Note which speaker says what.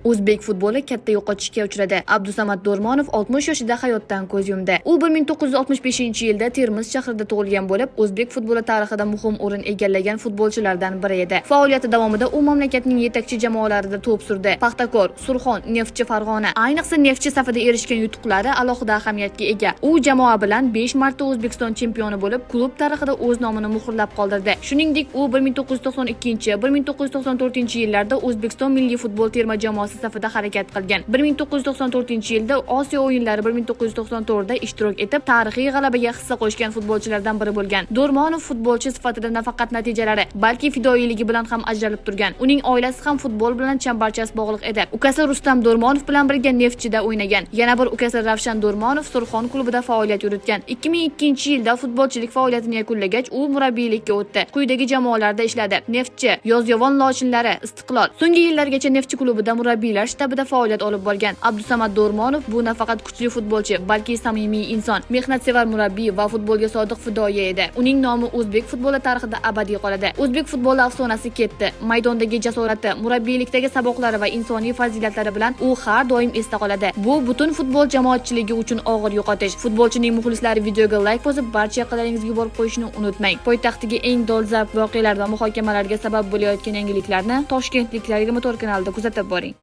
Speaker 1: O'zbek futboli katta yo'qotishga uchradi. Abdusamad Do'rmonov 60 yoshida hayotdan ko'z yumdi. U 1965-yilda Termiz shahrida tug'ilgan bo'lib, o'zbek futboli tarixida muhim o'rin egallagan futbolchilardan biri edi. Faoliyati davomida u mamlakatning yetakchi jamoalarida to'p surdi. Paxtakor, Surxon, Neftchi Farg'ona. Ayniqsa Neftchi safida erishgan yutuqlari alohida ahamiyatga ega. U jamoa bilan 5 marta O'zbekiston chempioni bo'lib, klub tarixida o'z nomini muhrlab qoldirdi. Shuningdek, u 1992-1994-yillarda O'zbekiston milliy futbol terma jamoasi safida harakat qilgan. 1994-yilda Osiyo o'yinlari, 1994 da ishtirok etib, tarixiy g'alabaga hissa qo'shgan futbolchilardan biri bo'lgan. Do'rmonov futbolchi sifatida nafaqat natijalari, balki fidoyiligi bilan ham ajralib turgan. Uning oilasi ham futbol bilan chambarchas bog'liq edi. Ukasi Rustam Do'rmonov bilan birga Neftchida o'ynagan. Yana bir ukasi Ravshan Do'rmonov Surxon klubida faoliyat yuritgan. 2002-yilda futbolchilik faoliyatini yakunlagach, u murabbiylikka o'tdi. Quyidagi jamoalarda ishladi: Neftchi, Yozyovon lochinlari, Istiqlol. So'nggi yillargacha Neftchi klubida murabbiylar shtabida faoliyat olib borgan. Abdusamad Do'rmonov bu nafaqat kuchli futbolchi, balki samimiy inson, mehnatsevar murabbiy va futbolga sodiq fidoyi edi. Uning nomi o'zbek futboli tarixida abadiy qoladi. O'zbek futboli afsonasi ketdi. Maydondagi jasorati, murabbiylikdagi saboqlari va insoniy fazilatlari bilan u har doim esda qoladi. Bu butun futbol jamoatchiligi uchun og'ir yo'qotish. Futbolchining muxlislari, videoga layk bosib, barcha yaqinlaringizga yuborib qo'yishni unutmang. Poytaxtdagi eng dolzarb voqealar va muhokamalarga sabab bo'layotgan yangiliklarni Toshkentliklar 24 kanalida kuzatib boring.